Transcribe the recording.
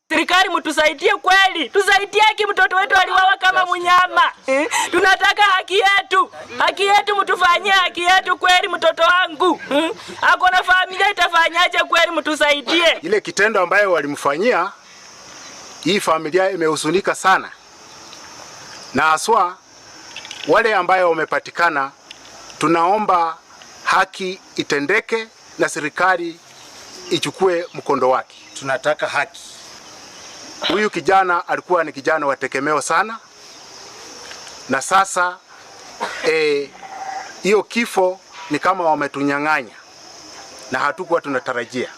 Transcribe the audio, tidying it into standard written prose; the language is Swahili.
Serikali mtusaidie kweli, tusaidie haki. Mtoto wetu aliwawa kama mnyama eh? Tunataka haki yetu, haki yetu, mtufanyie haki yetu kweli. Mtoto wangu eh? Ako na familia itafanyaje kweli? Mtusaidie. Ile kitendo ambayo walimfanyia hii familia imehuzunika sana, na haswa wale ambayo wamepatikana, tunaomba haki itendeke na serikali ichukue mkondo wake. Tunataka haki. Huyu kijana alikuwa ni kijana wa tegemeo sana, na sasa hiyo kifo ni kama wametunyang'anya na hatukuwa tunatarajia.